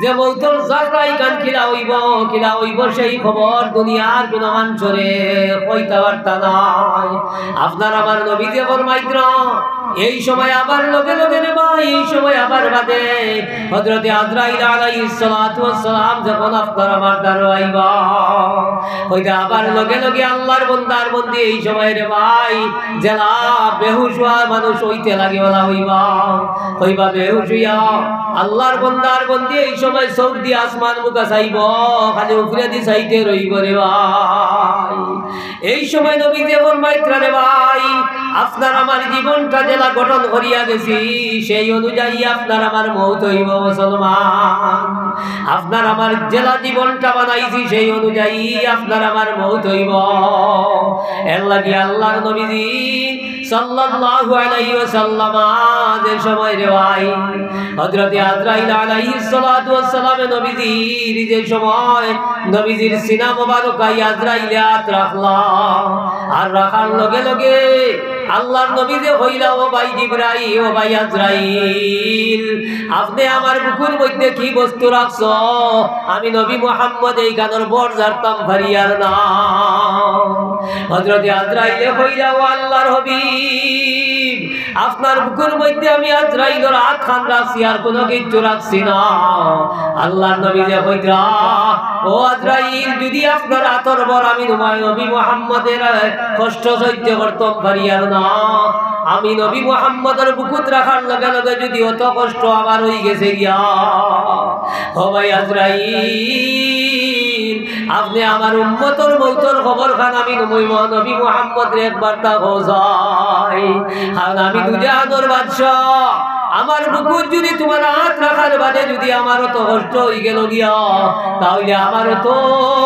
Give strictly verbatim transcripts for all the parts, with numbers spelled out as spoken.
যে মউতর জাখরা ইখান কিলা অইবো, কিলা অইবো, সেই খবর দুনিয়ার কুনু মানষরে কইতা পারতা নায়। আপনার আমার নবীজিয়ে ফরমাইতরা, এই সময় আবার লগে লগে রে ভাই, এই সময় আবার বাদে হযরতে আজরাইল আলাইহিস সালাতু ওয়াস সালাম যখন আপনার আমার দ্বারো আইবা, কইতা আবার লগে লগে আল্লার বন্দার বন্দি এই সময় রে ভাই, যেলা বেহুশ অওয়া মানুষ অইতে লাগে অলা অইবা। কইবা বেহুশ অইয়া আল্লার বন্দার বন্দি এই সময় চউখ দি আসমান মুখা চাইবো, খালি উপরেদি চাইতে রইবো রে ভাই। এই সময় নবীজিয়ে ফরমাইতরা রে ভাই, আপনার আমার জীবনটা যেলা গঠন করিয়া গেছি, সেই অনুযায়ী আপনার আমার মউত অইবো মুসলমান। আপনার আমার যেলা জীবনটা বানাইছি, সেই অনুযায়ী আপনার আমার মউত অইবো। এর লাগি আল্লার নবীজি সাল্লাল্লাহু আলাইহি ওয়াসাল্লাম যে সময় রে ভাই, হযরতে আজরাইল আলাইহিস সালাতু ওয়াস সালামে নবীজির যে সময় নবীজির সিনা মোবারক আই আজরাইলে আত রাখলা, আর রাখার লগে লগে আল্লার নবীজিয়ে কইলা, "ও ভাই জিবরাইল, ও ভাই আজরাইল, আপনে আমার বুকুর মধ্যে কি বস্তু রাখছো? আমি নবী মুহাম্মদে ইখানর ভর জানতাম পারিয়ার না।" হযরতে আজরাইলে কইলা, "ও আল্লার হাবিব, আপনার বুকুর মধ্যে আমি আজরাইলর আতখান রাখছি, আর কুনু কিচ্ছু রাখছি না।" আল্লার নবীজিয়ে কইতরা, "ও আজরাইল, যুদি আপনার আতর ভর আমি তুমার নবী মুহাম্মদে কষ্ট সইজ্য করতাম পারিয়ার না, আমি নবী মুহাম্মদর বুকুত রাখার লগে লগে যুদি অত কষ্ট আমার অইগেছে গিয়া, ও ভাই আজরাইল, আপনে আমার উম্মতর মউতর খবরখান আমি নবী মুহাম্মদরে একবারতা কওছাই, কারণ আমি দুজাহানর বাদশা, আমার বুকুত যুদি তুমার আত রাখার বাদে যুদি আমার অত কষ্ট অইগেলো গিয়া, তা অইলে আমার অত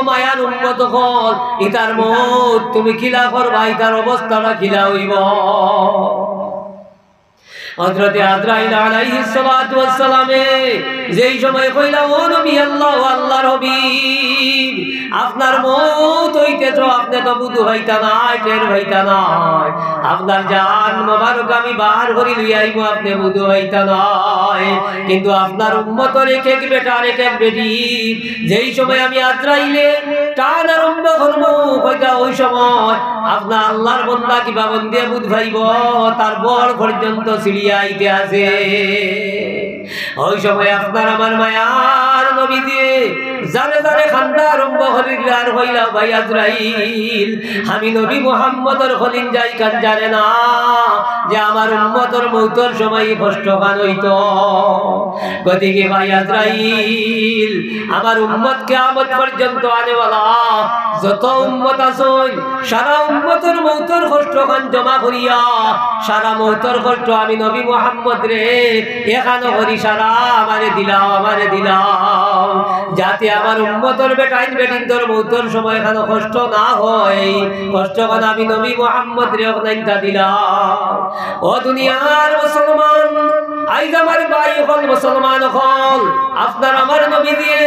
মায়ার উম্মত অকল, ইতার মউত তুমি কিলা করবা, ইতার অবস্থাটা কিলা অইবো?" হযরতে আজরাইল আলাইহিস সালাতু ওয়াস সালামে যেই সময় কইলা, "ও নবী আল্লাহ, ও আল্লার হাবিব, আপনার মউত অইতে তো আপনে তো বুঝ পাইতা নায়, টের পাইতা নায়, আপনার জান মোবারক আমি বার করি লইয়া আইমু, আপনে বুঝ পাইতা নায়, কিন্তু আপনার উম্মতর এক এক বেটার এক এক বেটি, যেই সময় আমি আজরাইলে টান আরম্ভ করমু, কইতা ওই সময় আপনার আল্লার বন্দা কিবা বন্দিয়ে বুঝ পাইবো, তার ভর পর্যন্ত ছিড়িয়া আইতে আছে।" ওই সময় আপনার আমার মায়ার নবীজিয়ে জারে জারে কান্দা আরম্ভ করিলা, আর কইলা, "ভাই আজরাইল, আমি নবী মুহাম্মদর কলিজায় ইখান জারে না যে আমার উম্মতর মউতর সময় কষ্টখান অইতো।" গতিকে ভাই আজরাইল, আমার উম্মত কিয়ামত পর্যন্ত আনেওয়ালা যত উম্মত আছইন, সারা উম্মতর মউতর কষ্টখান জমা করিয়া, সারা মউতর কষ্ট আমি নবী মুহাম্মদরে একখানো করি সারা আমারে দিলাও, আমারে দিলাও, যাতে আমার উম্মতর বেটাইন বেটিন্তর মউতর সময়খানো কষ্ট না অয়, কষ্টখান আমি নবী মুহাম্মদরে অকনাইন্তা দিলাও। ও দুনিয়ার মুসলমান, আইজ আমার ভাই অকল, মুসলমান অকল, আপনার আমার নবীজিয়ে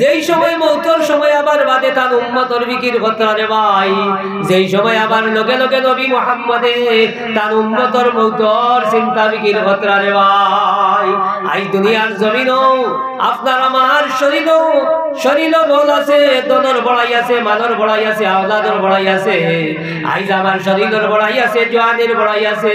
যেই সময় মউতর সময় আবার বাদে তান উম্মতর ফিকির করতরা রে ভাই, যেই সময় আবার লগে লগে নবী মুহাম্মদে তান উম্মতর মউতর চিন্তা ফিকির করতরা রে ভাই। আইজ দুনিয়ার জমিনো আপনার আমার শরীরো, শরীরো বল আছে, ধনর বড়াই আছে, মালর বড়াই আছে, আওলাদর বড়াই আছে। আইজ আমার শরীরর বড়াই আছে, জোয়ানির বড়াই আছে।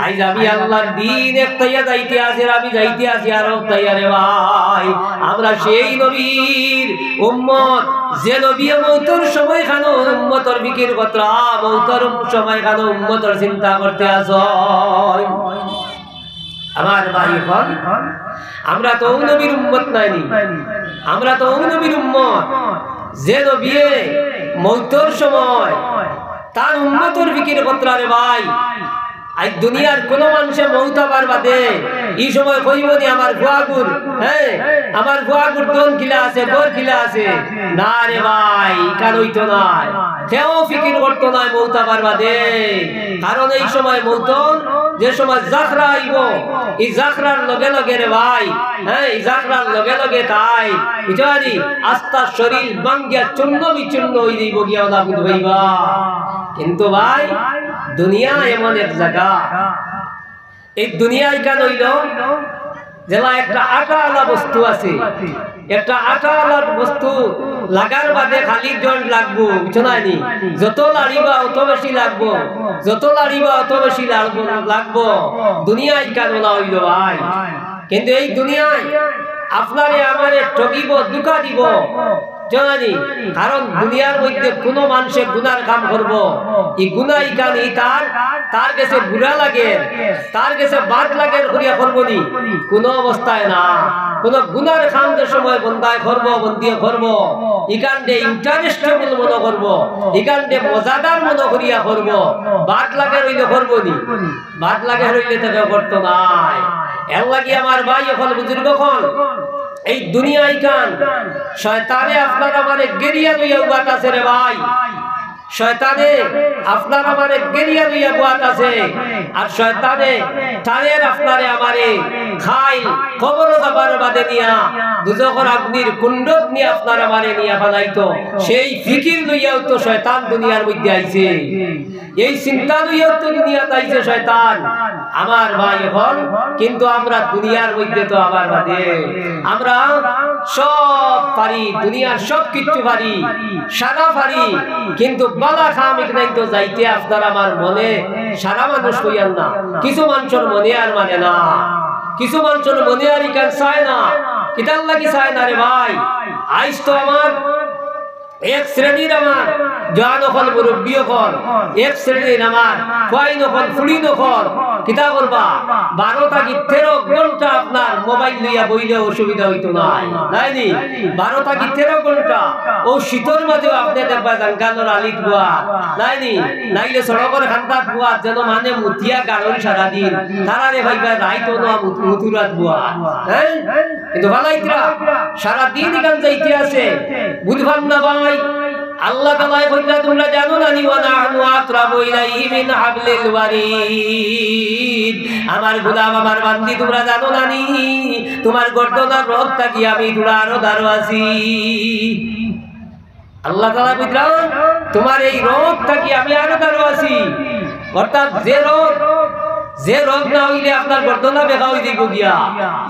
আইজ আমি আল্লার দিন একটাইয়া যাইতে আছে, আর আমি যাইতে আছি আরকটাইয়া রে ভাই। আমরা সেই নবীর উম্মত, যে নবীয়ে মউতর সময়খানো উম্মতর ফিকির করতরা, মউতর সময়খানো উম্মতর চিন্তা করতে আছইন। আমার ভাই অকল, আমরা তো অউ নবীর উম্মত নায়নি, আমরা তো অউ নবীর উম্মত, যে নবীয়ে মউতর সময় তান উম্মতর ফিকির করতরা রে ভাই। আইজ দুনিয়ার কুনু মানষে মউত অওয়ার বাদে ই সময় কইবো নি, "আমার ফুয়াগুর, হ্যাঁ, আমার ফুয়াগুর ধন কিলা আছে, ঘর কিলা আছে?" না রে ভাই, ইখান অইতো নায়। কেউ ফিকির করতো নায় মউত অওয়ার বাদে, কারণ এই সময় মউতর যে সময় জাখরা আইবো, ই জাখরার লগে লগে রে ভাই, হ্যাঁ, ই জাখরার লগে লগে তাই, বুঝতে পারি, আস্তা শরীর ভাঙ্গিয়া চূর্ণ বিচূর্ণ অই যাইবো গিয়া, অলা বুঝ পাইবা। কিন্তু ভাই, দুনিয়া এমন এক জাগা, এই দুনিয়া ইখান অইলো যেলা একটা আটাআলা বস্তু আছে, একটা আটাআলা বস্তু লাগার বাদে খালি জয়েন্ট লাগবো, বুঝছো না নি? যত লাড়িবা অত বেশি লাগবো, যত লাড়িবা অত বেশি লাগবো, লাগবো। দুনিয়া ইখান অলা অইলো ভাই। কিন্তু এই দুনিয়ায় আপনারে আমারে ঠগিবো, ধুকা দিবো, বুঝছো না নি? কারণ দুনিয়ার মধ্যে কুনু মানষে গুনার কাম করবো, ই গুনা ইখান ই তার, তার গেছে বুরা লাগের, তার গেছে বাদ লাগের করিয়া করবো নি? কুনু অবস্থায় না। কুনু গুনার কাম যে সময় বন্দায় করবো, বন্দিয়ে করবো, ইখানরে ইন্টারেস্টেবল মনো করবো, ইখানরে মজাদার মনো করিয়া করবো, বাদ লাগের অইলে করবো নি? বাদ লাগের অইলে তো কেউ করতো নায়। এরলাগি আমার ভাই অকল, বুজুর্গ অকল, এই দুনিয়া ইখান শয়তানে আপনার আমারে গেরিয়া লইয়া উবাত আছে রে ভাই। শয়তানে আপনার আমারে গেরিয়া লইয়া উবাত আছে। আর শয়তানে তারের আপনারে আমারে খাইল কবরো যাবার বাদে নিয়া দুজখর আগুনির কুণ্ডত নিয়া আপনার আমারে নিয়া ফালাইতো। সেই ফিকির লইয়াউ তো শয়তান দুনিয়ার মধ্যে আইছে। এই চিন্তা লইয়াউ তো দুনিয়াত আইছে শয়তান। আমার ভাই অকল, কিন্তু আমরা দুনিয়ার মধ্যে তো আবার বাদে, আমরা সব পারি, দুনিয়ার সব কিচ্ছু পারি, সারা পারি, কিন্তু বালা কাম ইখান তো যাইতে আপনার আমার মনে, সারা মানুষ কইয়ার না, কিছু মানষর মনে আর মানে না, কিছু মানষর মনে আর ইখান চায় না। কিতার লাগি চায় না রে ভাই? আইজ তো আমার এক শ্রেণীর আমার জোয়ান অকল, মুরব্বি অকল, এক শ্রেণীর আমার ফুয়াইন অকল, ফুড়িন অকল, কিতা করবা? বারো থাকি তেরো ঘন্টা আপনার মোবাইল লইয়া বইলে অসুবিধা অইতো নায়, নায় নি? বারো থাকি তেরো ঘন্টা অউ শীতর মাঝেও আপনে দেখবা জাঙ্গালর আলিত বওয়াত, নায় নি? নাইলে সড়কর কান্দাত বওয়াত, যেন মানে মুতিয়া গাড়ন সারাদিন, তারারে পাইবা রাইত অনো মুত-, মুতুরাত বওয়াত, হ্যাঁ? কিন্তু ফালাইতরা সারাদিন ইখান যাইতে আছে, বুঝবান না ভাই। আল্লাহ তাআলায় কইরা, তুমরা জানো না নি, "ওয়া নাহনু আকরাবু ইলাইহি মিন হাবলিল ওয়ারিদ।" আমার গোলাম, আমার বান্দি, তুমরা জানো না নি, তুমার গর্দনার রগ থাকি আমি তুমরার আরো দারো আছি। আল্লাহ তাআলায় কইরা, তুমার এই রগ থাকি আমি আরো দারো আছি। অর্থাৎ যে রগ, যে রগ না অইলে আপনার গর্দনা বেকা অই যাইবো গিয়া,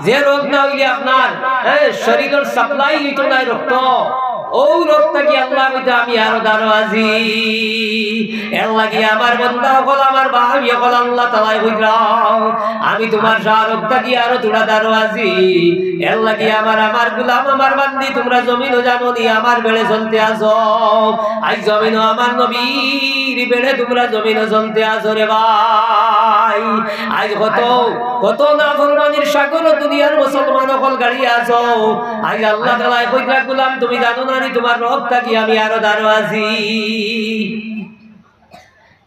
যে রগ না অইলে আপনার, হ্যাঁ, শরীরর সাপ্লাই অইতো নায় রক্ত, অউ রগ থাকি আল্লায় কইরা আমি আরো দারো আছি। এরলাগি আমার বান্দা অকল, আমার ভাই অকল, আল্লাহ তাআলায় কইরা, আমি তুমার শাহরগ থাকি আরো তুমরা দারো আছি। এরলাগি আমার, আমার গোলাম, আমার বান্দি, তুমরা জমিনো জানো নি, আমার বেড়ে চলতে আছো। আইজ জমিনো আমার নবীর বেড়ে তুমরা জমিনো চলতে আছো রে ভাই। আইজ কত, কত নাফরমানির সাগরো দুনিয়ার মুসলমান অকল গাড়ি আছো। আইজ আল্লাহ তাআলায় কইরা, গোলাম, তুমি জানো না নি, তুমার রগ থাকি আমি আরো দারো আছি।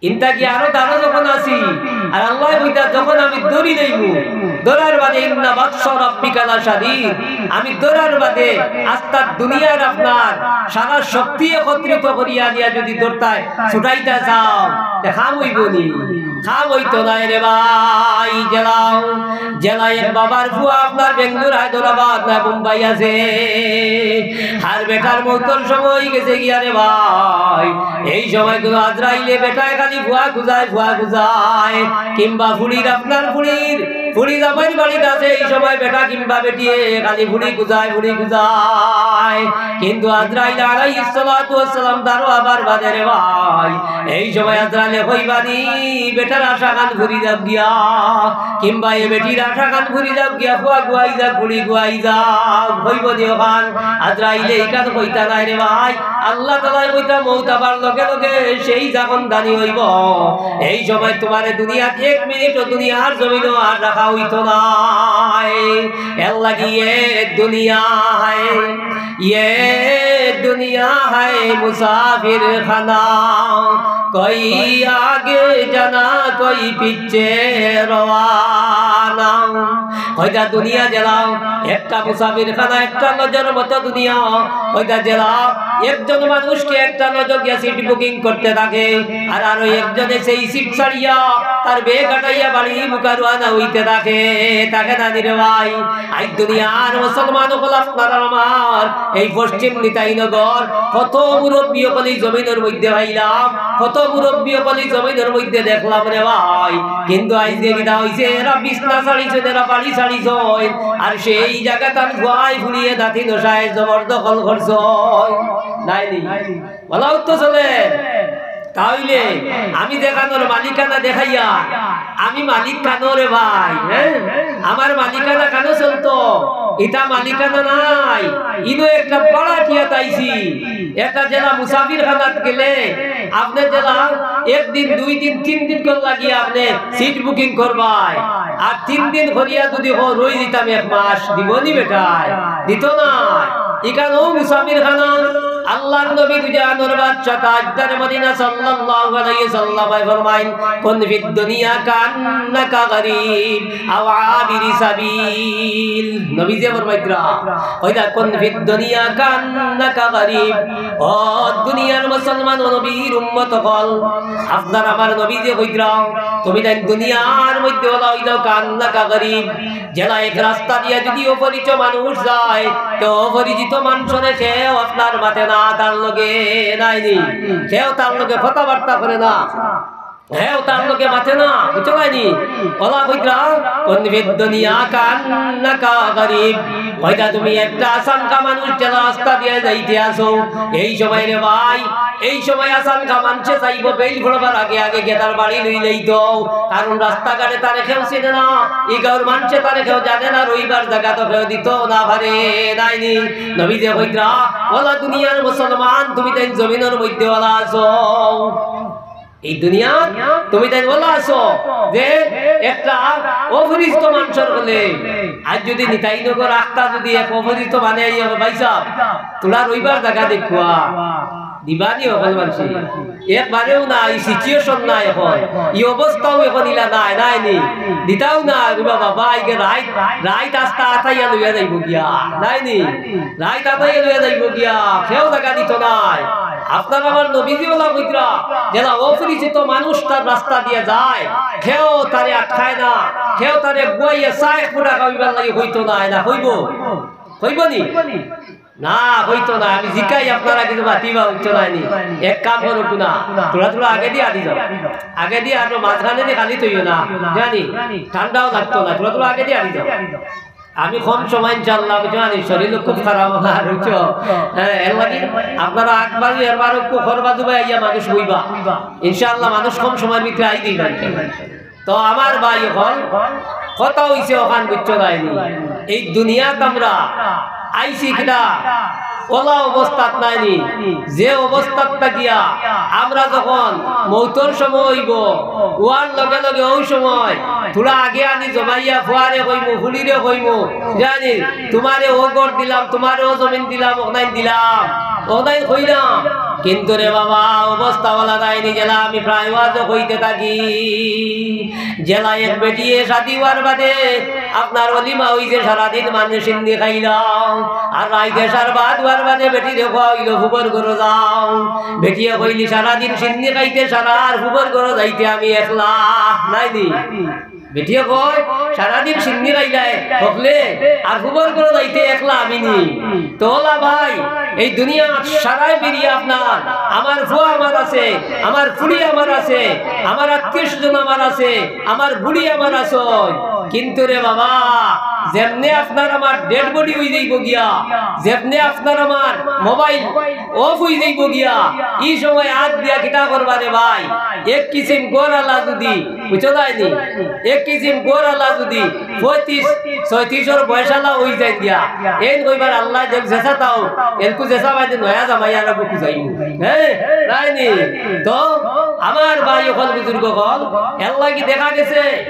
ইন থাকি আরো দারো যখন আছি, আর আল্লায় কইরা যখন আমি ধরি লইমু, ধরার বাদে ইন্না বাতশা রাব্বিকা লাশাদীদ, আমি ধরার বাদে আস্তা দুনিয়ার আপনার সারা শক্তি একত্রিত করিয়া আনিয়া যুদি ধরতায়, ছুটাইতা চাও, তে কাম অইবো নি? কাম অইতো নায় রে ভাই। যেলা, যেলা এক বাবার ফুয়া আপনার বেঙ্গালুর, হায়দরাবাদ না বোম্বাই আছে, আর বেটার মউতর সময় গেছে গিয়া রে ভাই, এই সময় কুনু আজরাইলে বেটায় খালি ফুয়া খুজায়, ফুয়া খুজায়, কিংবা ফুড়ির, আপনার ফুড়ির, ফুড়ি জামাইর বাড়িত আছে, এই সময় বেটা কিংবা বেটিয়ে খালি ফুড়ি খুজায়, ফুড়ি খুজায়। কিন্তু আজরাইল আলাইহিস সালাতু ওয়াস সালাম দারো আবার বাদে রে ভাই, এই সময় আজরাইলে কইবা নি, বেটার আশা খান ফুরি যাউক গিয়া, কিংবা এ বেটির আশা খান ফুরি যাউক গিয়া, ফুয়া গুয়াই যাউক, ফুড়ি গুয়াই যাউক, কইবো নি অখান? আজরাইলে ইখান কইতা নায় রে ভাই। আল্লাহ তাআলায় কইরা মউত আবার লগে লগে সেই জাগন দানি অইবো। এই সময় তুমারে দুনিয়াত এক মিনিটও দুনিয়ার জমিনো আর রাখা অইতো নায়। এরলাগি এ দুনিয়া হায়, এ দুনিয়া হায় মুসাফির খানা, কই আগে জানা কই পিছে রওয়ানা। কইরা দুনিয়া যেলা একটা মুসাফির খানা, একটা লজর মতো দুনিয়া। কইরা যেলা একজন মানুষকে একটা লজো গিয়া সিট বুকিং করতে থাকে, আর আরো একজনে সেই সিট ছাড়িয়া তার ব্যাগ আটাইয়া বাড়ি মুখা রওয়ানা অইতে থাকে। থাকে না নি রে ভাই? আইজ দুনিয়ার মুসলমান অকল, আপনার আর আমার এই পশ্চিম নিতাইনগর, কত মুরব্বি অকল ই জমিনর মধ্যে পাইলাম, কত মুরব্বি অকল ই জমিনর মধ্যে দেখলাম রে ভাই। কিন্তু আইজকে কিতা অইছে, এরা বিছনা ছাড়িছইন, এরা বাড়ি ছাড়িছইন, আর সেই জাগাত তান ফুয়ায় ফুড়িয়ে নাতি নশায় জবরদখল করছইন। নায় নি? ওলাউ তো চলে। তাইলে আমি যেখানোর মালিকানা দেখাইয়া, আমি মালিক কানো রে ভাই, হ্যাঁ? আমার মালিকানা কানো চলতো? ইটা মালিকানা নায়, ইনো একটা ভাড়াটিয়াত আইছি। একটা যেলা মুসাফির খানাত গেলে, আপনে যেলা একদিন, দুই দিন, তিন দিন কর লাগিয়া আপনে সিট বুকিং করবায়, আর তিন দিন করিয়া যুদি কও রই দিতাম এক মাস, দিবো নি বেটায়? দিতো নায়। ইখানও মুসাফির খানা। আল্লাহর নবী দুজাহানর বাদশা তাজদারে মদিনা সাল্লাল্লাহু আলাইহি ওয়াসাল্লামে ফরমাইন, "কুন ফিদ দুনিয়া কাআন্নাকা গরিব আও আবিরি সাবিল।" নবীজিয়ে ফরমাইতরা, কইরা, "কুন ফিদ দুনিয়া কাআন্নাকা গরিব।" ও দুনিয়ার মুসলমান ও নবীর উম্মত অকল, আপনার আমার নবীজিয়ে কইতরা, তুমি তাইন দুনিয়ার মধ্যে অলা অইলাও কাআন্নাকা গরিব, যেলা এক রাস্তা দিয়া যুদি অপরিচিত মানুষ যায়, তে অপরিচিত মানষরে কেউ আপনার মাতে না, তার লগে নায় নি, কেউ তার লগে কথাবার্তা করে না, কেউ তার লগে মাতে না, বুঝছো নায় নি? অলা কইতরা, "কুন ফিদ দুনিয়া কাআন্নাকা গরিব।" কইরা তুমি একটা আছানকা মানুষ যেলা রাস্তা দিয়া যাইতে আছো, এই সময় রে ভাই, এই সময় আছানকা মানষে চাইবো বেইল পড়বার আগে আগে গিয়া তার বাড়ি লইলাইতো, কারণ রাস্তাঘাটে তারে কেউ চিনে না, ই গাউর মানষে তারে কেউ জানে না, রইবার জাগা তো কেউ দিতো না পারে, নায় নি? নবীজিয়ে কইতরা, ওলা দুনিয়ার মুসলমান, তুমি তাইন জমিনর মধ্যে অলা আছো। এই দুনিয়াত তুমি তাইন অলা আছো যে একটা অপরিচিত মানষর গেলে, আইজ যুদি নিতাইনগর রাস্তা যুদি এক অপরিচিত মানে আইয়া, "ভাইসাব, থুড়া রইবার জাগা দেখুয়া।" দিবা নি অকল মানষে? একবারেও না, ই situation না অখন, ই অবস্থাও অখন ইলা নায়, নায় নি? দিতাও না, রে বাবা, ভাই, গে রাইত, রাইত আস্তা আতাইয়া লইয়া যাইবো গিয়া, নায় নি? রাইত আতাইয়া লইয়া যাইবো গিয়া, কেউ জাগা দিতো নায়। আপনার আমার নবীজি অলা কইতরা, যেলা অপরিচিত মানুষ তার রাস্তা দিয়া যায়, কেউ তারে আটকায় না, কেউ তারে গুয়াইয়া চা এক ফুটা খাওয়াইবার লাগি কইতো নায়, না কইবো? কইবো নি? না, কইতো না। আমি জিকাই, আপনারা কিছু মাতিবা, বুঝছো নায় নি? এক কাম করো না, থুড়া থুড়া আগেদি আটি যাও, আগেদি আটো, মাঝখানেদি খালি থইও না, জানি ঠান্ডাও লাগতো না, থুড়া থুড়া আগেদি আটি যাও। আমি কম সময় ইনশাআল্লাহ, বুঝছো নায় নি, শরীর খুব খারাপ আমার, বুঝছো? হ্যাঁ, এর লাগি আপনারা আগবাজু, এরবারও একটু খরবাজু ভাই আইয়া মানুষ বইবা। ইনশাআল্লাহ মানুষ কম সময়ের ভিতরে আই দিবা। তো আমার ভাই অকল, কথা অইছে অখান, বুঝছো নায় নি? এই দুনিয়াত আমরা আইছি কিতা অলা অবস্থাত নায় নি, যে অবস্থাত থাকিয়া আমরা যখন মৌতর সময় অইবো, অওয়ার লগে লগে অউ সময় থুড়া আগে আনি জমাইয়া ফুয়ারে কইমু, ফুড়িরে কইমু, জানি, তুমারে অউ ঘর দিলাম, তুমারে অউ জমিন দিলাম, অখান দিলাম, অখান কইলাম। কিন্তু রে বাবা, অবস্থা অলা নায় নি, যেলা আমি প্রায় ওয়াজো কইতে থাকি। যেলা এক বেটিয়ে শাদি অওয়ার বাদে আপনার অলিমা অইছে, সারাদিন মানুষ সিন্নি খাইলাম, আর রাইতে সার ভাত অওয়ার বাদে বেটিরে কওয়া অইলো, "ফুবর ঘরো যাও।" বেটিয়ে কইলি, "সারাদিন সিন্নি খাইতে সারা, আর ফুবর ঘরো যাইতে আমি একলা।" নায় নি? বেটিয়ে কয়, "সারাদিন সিন্নি খাইলায় হকলে, আর ফুবর ঘরো যাইতে একলা আমি নি।" তো অলা ভাই, এই দুনিয়াত সারায় বেরিয়া আপনার, আমার ফুয়া আমার আছে, আমার ফুড়ি আমার আছে, আমার আত্মীয় স্বজন আমার আছে, আমার বুড়ি আমার আছে। কিন্তু রে বাবা, যেমনে আপনার আমার dead body অইযাইবো গিয়া, যেমনে আপনার আমার mobile off অইযাইবো গিয়া, ই সময় আত দিয়া কিতা করবা রে ভাই? এক কিসিম ঘরআলা যুদি, বুঝছো নায় নি? এক কিসিম ঘরআলা যুদি পঁয়ত্রিশ, ছয়ত্রিশর বয়সআলা অইযাইন গিয়া, এইন কইবার আল্লায় দেউক যেছা তাও, এলকু যেছা বাইদে নয়া জামাই আর বুকু যাইমু। হ্যাঁ, নায় নি? তো আমার ভাই অকল, বুজুর্গ অকল, এর লাগি দেখা গেছে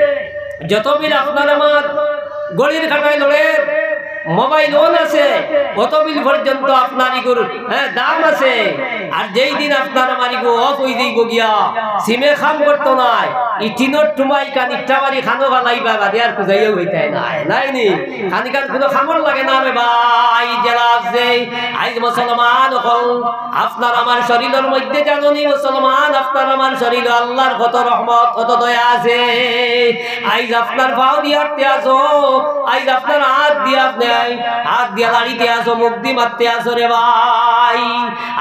যত বিল আপনার আমার ঘড়ির কাটায় লড়ের, mobile on আছে, অত বিল পর্যন্ত আপনার ইগুর, হ্যাঁ, দাম আছে। আর যেই দিন আপনার আমার ইগু off অইযাইবো গিয়া, সিমে কাম করতো নায়, ই টিনর টুমা ইখান ইট্টা মারি খানো ফালাইবা, বাদে আর খুজাইয়াও পাইতায় নায়, নায় নি? খানিকার কুনু কামর লাগে না রে ভাই, জেলা আছে। আইজ মুসলমান অকল, আপনার আমার শরীলর মধ্যে জানো নি মুসলমান, আপনার আমার শরীলো আল্লার কত রহমত, কত দয়া আছে। আইজ আপনার পাও দি আটতে আছো, আইজ আপনার আত দি আপনে, আত দিয়া লাড়িতে আছো, মুখ দি মাততে আছো রে ভাই।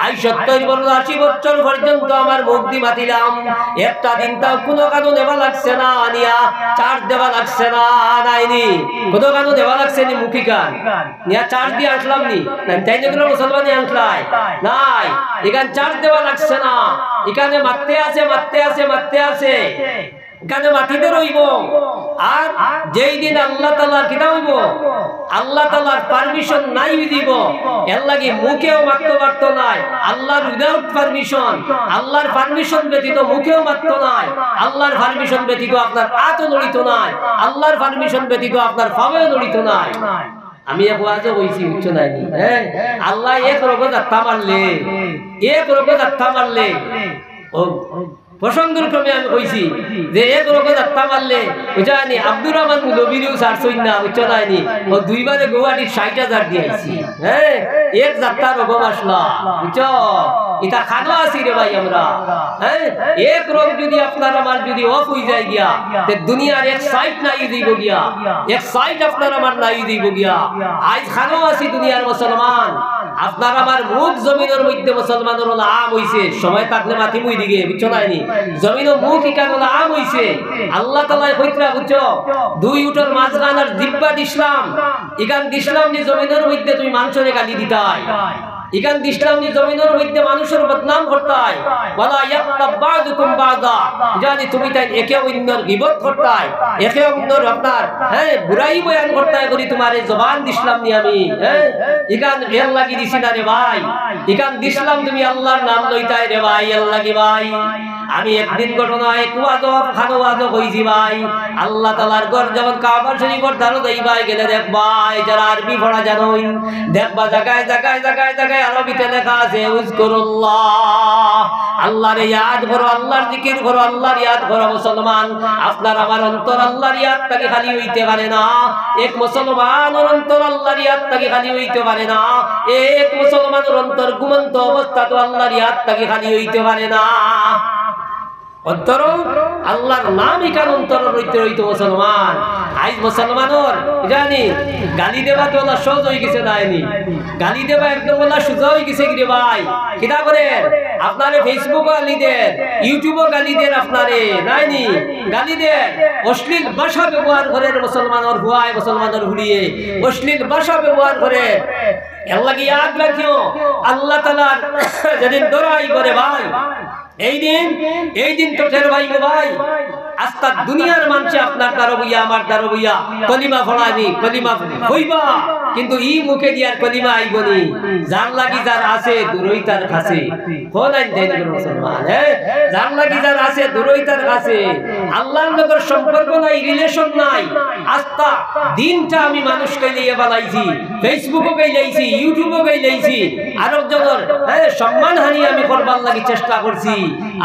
আইজ সত্তইর বছর, আশি বছর পর্যন্ত আমার মুখ দি মাতিলাম, একটা দিন তাও কুনু কানো নেওয়া লাগছে না, নিয়া চার্জ দেওয়া লাগছে না, নায় নি? কুনু কানো নেওয়া লাগছে নি মুখ ইখান? নিয়া চার্জ দিয়া আনছলাম নি? না, তাইন যেগুলো মুসলমানে আনছলায়? নায়, ইখান চার্জ দেওয়া লাগছে না। ইখানে মাততে আছে, মাততে আছে, মাততে আছে। ইখানে মাতিতে রইবো। আর যেই দিন আল্লাহ তাআলার কিতা অইবো, আল্লাহ তাআলার পারমিশন নাই অইযিবো, এর লাগি মুখেও মাততো পারতো নায়। আল্লার without permission, আল্লার পারমিশন ব্যতীত মুখেও মাততো নায়। আল্লার পারমিশন ব্যতীত আপনার আতও নড়িতো নায়, আল্লার পারমিশন ব্যতীত আপনার পাওও নড়িতো নায়। আমি এক ওয়াজো কইছি, বুঝছো নায় নি? হ্যাঁ, আল্লায় এক রোগো ধাক্কা মারলে, এক রোগো ধাক্কা মারলে, ও প্রসঙ্গের ক্রমে আমি কইছি যে এক রোগো ধাক্কা মারলে, বুঝছো নি, আব্দুর রহমান মৌলভীরেও ছাড়ছইন না, বুঝছো নায় নি? ও দুইবারে গৌহাটিত ষাইট হাজার দিয়া আইছি। হ্যাঁ, এক ধাক্কা রোগো মাসলা, বুঝছো? ইতা খানো আছি রে ভাই আমরা। হ্যাঁ, এক রোগ যদি আপনার আমার যদি off অইযায় গিয়া, তে দুনিয়ার এক সাইড নাই অইযিবো গিয়া, এক সাইড আপনার আমার নাই অইযিবো গিয়া। আইজ খানো আছি দুনিয়ার মুসলমান, আপনার আমার মুখ জমিনর মধ্যে মুসলমানর অলা আম অইছে, সময় থাকলে মাতিমু ইদিকে, বুঝছো নায় নি? জমিনো মুখ ইখান অলা আম অইছে। আল্লাহ তাআলায় কইতরা, বুঝছো, দুই উটর মাঝখানর জিব্বা দিছলাম, ইখান দিছলাম নি জমিনর মধ্যে তুমি মানষরে গালি দিতায়, ইখান দিছলাম নি জমিনর মধ্যে মানুষর বদনাম করতায়। ওয়ালা ইয়াগতাব বাযুকুম বাযা, জানি তুমি তাইন একে অইন্যর গিবত করতায়, একে অইন্যর আপনার, হ্যাঁ, বুরাই বয়ান করতায় করি তুমারে জবান দিছলাম নি আমি, হ্যাঁ? ইখান এর লাগি দিছি না রে ভাই, ইখান দিছলাম তুমি আল্লার নাম লইতায় রে ভাই, এর লাগি ভাই। আমি একদিন ঘটনা এক ওয়াজো, খানো ওয়াজো কইছি ভাই, আল্লাহ তাআলার ঘর যখন কাবা শরীফর দ্বারো যাইবায় গেলে দেখবায়, যারা আরবি পড়া জানইন, দেখবা জাগায় জাগায় জাগায় জাগায় আরবিতে লেখা আছে, উযকুরুল্লাহ, আল্লারে ইয়াদ করো, আল্লার জিকির করো, আল্লার ইয়াদ করো। মুসলমান, আপনার আমার অন্তর আল্লার ইয়াদ থাকি খালি অইতে পারে না। এক মুসলমানর অন্তর আল্লার ইয়াদ থাকি খালি অইতে পারে না। এক মুসলমানর অন্তর ঘুমন্ত অবস্থাত আল্লার ইয়াদ থাকি খালি অইতে পারে না। অন্তর আল্লার নাম ইখান অন্তর রইতে রইতে মুসলমান। আইজ মুসলমানর জানি গালি দেওয়া তো অলা সহজ অইগেছে, নায় নি? গালি দেওয়া একদম অলা সুজা অইগেছে গি রে ভাই? কিতা করের? আপনারে Facebook-ও গালি দের, YouTube-ও গালি দের আপনারে, নায় নি? গালি দের, অশ্লীল ভাষা ব্যবহার করের মুসলমানর পুয়ায়, মুসলমানর ফুড়িয়ে অশ্লীল ভাষা ব্যবহার করের। এর লাগি ইয়াদ রাখিও, আল্লাহ তাআলার যেদিন ধরা অইবো রে ভাই, এই দিন, এই দিন তো টের পাইবো ভাই। আস্তা দুনিয়ার মানষে আপনার দ্বারো বইয়া, আমার দ্বারো বইয়া কলিমা পড়ানি, কলিমা কইবা, কিন্তু ই মুখে দিয়ার কলিমা আইবো নি। যার লাগি যার আছে, দূরই তার কাছে। কোন আইন দেন মুসলমান, হ্যাঁ? যার লাগি যার আছে, দূরই তার কাছে। আল্লার লগর সম্পর্ক নাই, relation নাই। আস্তা দিনটা আমি মানুষ কইলে ইয়ে বানাইছি, Facebook-ও গাইলাইছি, YouTube-ও গাইলাইছি, আরক জনর, হ্যাঁ, সম্মানহানি আমি করবার লাগি চেষ্টা করছি।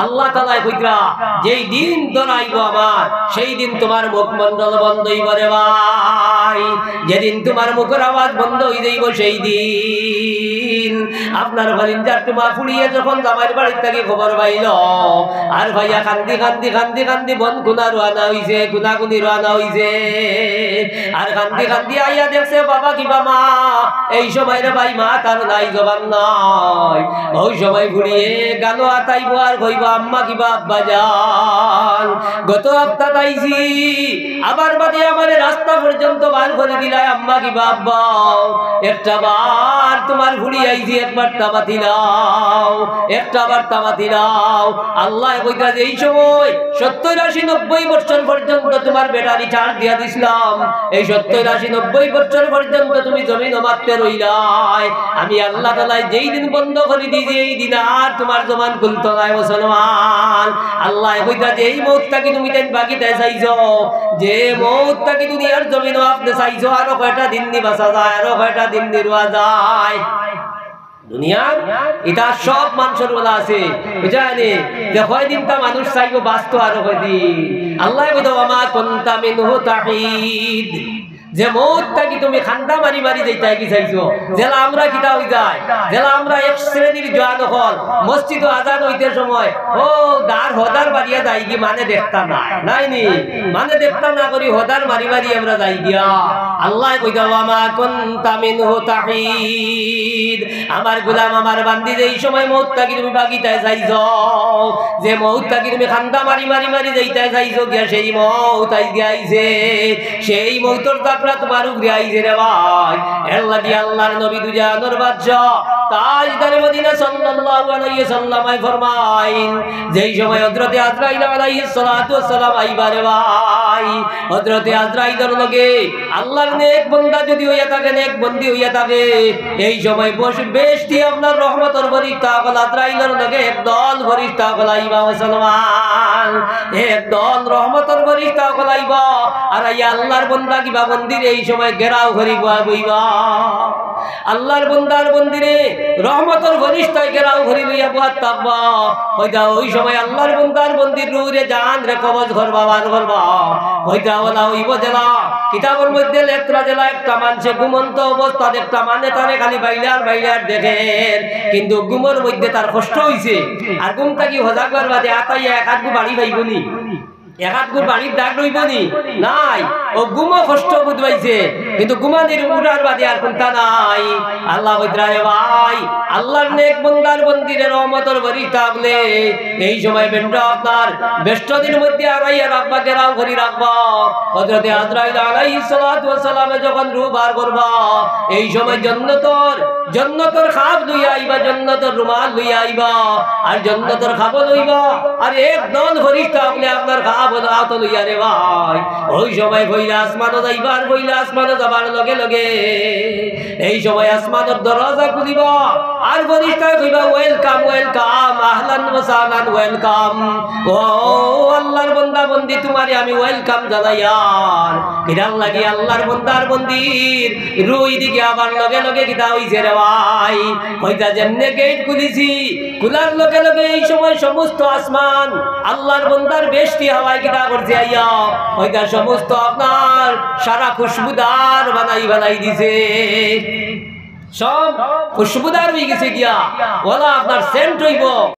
আল্লাহ তাআলায় কইতরা, "যেই দিন ধরা অইবো আমার, সেই দিন তুমার মুখমণ্ডল বন্ধ অইবো রে ভাই। যেদিন তুমার মুখর আওয়াজ বন্ধ অইযাইবো, সেই দিন।" আপনার কলিজার টুমা ফুড়িয়ে যখন জামাইর বাড়ির থাকি খবর পাইলো, আর পাইয়া কান্দি কান্দি কান্দি কান্দি বন কুনা রওয়ানা অইছে, কুনাকুনি রওয়ানা অইছে। আর কান্দি কান্দি আইয়া দেখছে, বাবা কিবা মা, এই সময় রে ভাই মা তার নাই, জবান নাই। ওই সময় ফুড়িয়ে গালো আতাইবো আর কইবো, আম্মা কিবা আব্বা যান, গত হাপ্তাত আইছি, আবার বাদে আমারে রাস্তা পর্যন্ত বার করি দিলায়, আম্মা কিবা আব্বা, একটা বার তুমার ফুড়ি আইছি, একবার তা মাতি লাও, একটা বার তা মাতি লাও। আল্লায় কইতরা যে এই সময় সত্তইর, আশি, নব্বই বছর পর্যন্ত তুমার battery charge দিয়া দিছলাম, এই সত্তইর, আশি, নব্বই বছর পর্যন্ত তুমি জমিনো মাততে রইলায়। আমি আল্লাহ তাআলায় যেই দিন বন্ধ করি দিছি, এই দিন আর তুমার জবান খুলতো নায় মুসলমান। আল্লায় কইতরা যে এই মউত থাকি তুমি তাইন বাগিতে চাইছো, যে মউত থাকি দুনিয়ার জমিনো আপনে চাইছো, আরো কয়টা দিন নি বাঁচা যায়, আরো কয়টা দিন নি রওয়া যায়। দুনিয়ার ইতা সব মানষর বলা আছে, বুঝছনি? যে কয়দিন তা মানুষ চাইবো, বাঁচতো আরো কয়দিন। আল্লায় কইতা, "ওয়া মা কুনতা মিনহু তাহিদ।" যে মউত থাকি তুমি কান্দা মারি মারি যাইতায় গি চাইছো, যেলা আমরা কিতা অই যায়, যেলা আমরা এক শ্রেণীর জোয়ান অকল মসজিদো আজান অইতে সময়, ও, দার হদার বাড়িয়া যাইগি, মানে দেখতা না, নায় নি? মানে দেখতা না করি হদার মারি মারি আমরা যাইগিয়া। আল্লায় কইতা, "ওয়া মা কুনতা মিনহু তাহিদ।" আমার গোলাম, আমার বান্দি, যেই সময় মউত থাকি তুমি ভাগিতায় চাইছো, যে মউত থাকি তুমি কান্দা মারি মারি মারি যাইতায় চাইছো গিয়া, সেই মউত আইজ গিয়া আইছে। সেই মউতর যাত্রা তুমার উপরে আইছে রে ভাই। এরলাগি আল্লার নবী দুজাহানর বাদশা তাজদারে মদিনা সাল্লাল্লাহু আলাইহি ওয়াসাল্লামে ফরমাইন, যেই সময় হযরতে আজরাইল আলাইহিস সালাতু ওয়াস সালাম আইবা রে ভাই, হযরতে আজরাইলর লগে আল্লার নেক বন্দা যুদি অইয়া থাকে, নেক বন্দি অইয়া থাকে, এই সময় বস-, বেহেশতি আপনার রহমতর ফিরিস্তা অকল আজরাইলর লগে একদল ফিরিস্তা অকল আইবা মুসলমান, একদল রহমতর ফিরিস্তা অকল আইবা। আর আইয়া আল্লার বন্দা কিবা বন্দিরে এই সময় ঘেরাও করি বওয়া বইবা। আল্লার বন্দার বন্দিরে রহমতর ফিরিস্তায় ঘেরাও করি লইয়া বওয়া থাকবা। কইতা ওই সময় আল্লার বন্দার বন্দির রুহরে জানরে কবজ করবা, বার করবা। কইতা অলা অইবো যেলা, কিতাবর মধ্যে লেখরা যেলা একটা মানষে ঘুমন্ত অবস্থাত একটা মানে তারে খালি বাইলার বাইলার দেখের, কিন্তু ঘুমর মধ্যে তার কষ্ট অইছে। আর ঘুম থাকি হজাগ অওয়ার বাদে আতাইয়া এক আধগু বাড়ি পাইবো নি? এক আধগুর বাড়ির দাগ রইবো নি? নাই। অউ ঘুমো কষ্ট বুঝ পাইছে, কিন্তু ঘুমানির উঠার বাদে আর কুন্তা নাই। আল্লায় কইতরা রে ভাই, আল্লার নেক বন্দার বন্দিরে রহমতর ফিরিস্তা অকলে এই সময় বেন্ডা আপনার বেষ্টনীর মধ্যে আড়াইয়া রাখবা, ঘেরাও করি রাখবা। হযরতে আজরাইল আলাইহিস সালাতু ওয়াস সালামে যখন রুহ বার করবা, এই সময় জন্নতর জন্নতর খাপ লইয়া আইবা, জন্নতর রুমাল লইয়া আইবা, আর জন্নতর খাপ লইবা, আর একদল ফিরিস্তা অকলে আপনার খাপ আতো লইয়া রে ভাই, ওই সময় পয়লা আসমানো যাইবা, আর পয়লা আসমানো যাবার লগে লগে এই সময় আসমানর দরজা খুলিবা, আর ফিরিস্তায় কইবা, "Welcome, welcome, আহলান ওয়া সাহলান, welcome।" ও আল্লার বন্দা বন্দি, তুমারে আমি welcome জানাইয়ার। কিতার লাগি? আল্লার বন্দার বন্দির রুহ ইদিকে আবার লগে লগে কিতা অইছে রে ভাই? কইতা যেমনে গেইট খুলিছি, খুলার লগে লগে এই সময় সমস্ত আসমান আল্লার বন্দার বেহেশতি হাওয়ায় কিতা করছে আইয়া, কইতা সমস্ত আপনার সারা খুশবুদার বানাই বানাই দিছে, সব খুশবুদার অইগেছে গিয়া, অলা আপনার সেন্ট অইবো।